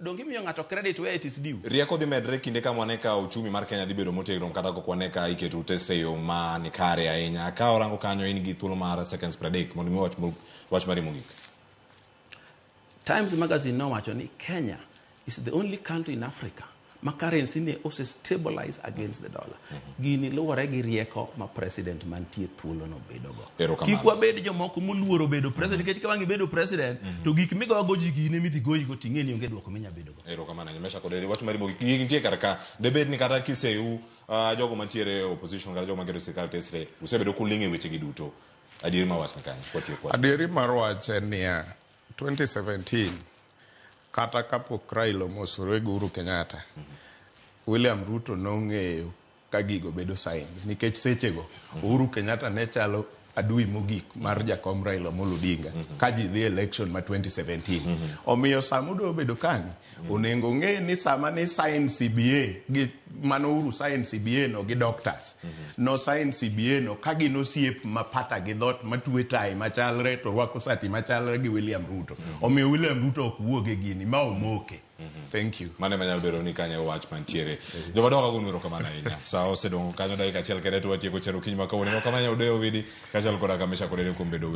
Donge imiyo ng'ato credit where it is due? Rieko dhi medre kinde ka wane ka uchumi mar Kenya dhi bedo motegno kata kok wane ka iketo test e yo ma ni kare ahinya. Ka orango kanyo in gi thuolo mar seconds 30 mondo mi wach wach mari mogik. Times Magazine nowacho ni Kenya is the only country in Africa ma currency ne ose stabilize against the dollar. Gini luwore gi rieko ma president mantie thuolo no bedogo. Erokamano. Kik wabed jomoko moluoro bedo president nikech ka wang' ibedo president to gik migogo ji gin emidhi goyigo ting'e ni onge dwoko minya bedogo. Erokamano ahinya. Mesha kod wach mari mogik. Gigi nitie kar ka. Debed ni kata kiseu jogo mantiere e opposition kata jogo maketo sirkal tesre usebedo kuling' e weche gi duto. Adieri mar wach ni kanye? Kwatieko wach. Adieri mar wach en niya, 2017 kata kapok Raila omosore gi Uhuru Kenyatta, William Ruto nong'eyo ka gigo bedo signed nikech sechego Uhuru Kenyatta ne chalo adui mogik mar jakom Raila Amolo Odinga ka ji dhi election ma 2017. Omiyo sama odwa bedo kani, onego ong'e ni sama ni sign CBA gi mano Uhuru sign CBA no gi doctors no sign CBA no ka gin osiep ma pata gi dhot matwe tai machalre to rwako sati machalre gi William Ruto. Omiyo William Ruto ok wuog e gini ma omoke. Thank you. Mano ema nyalo bedo ni kanyo e wach mantiere. Joma dongo agonu erokamano ahinya. Sa osedong' kanyo dakika achiel kende to watieko chenro kiny ma kawuono. Erokamano Odeyo Owidi kaachiel koda Kamisha Kodede kuom bedo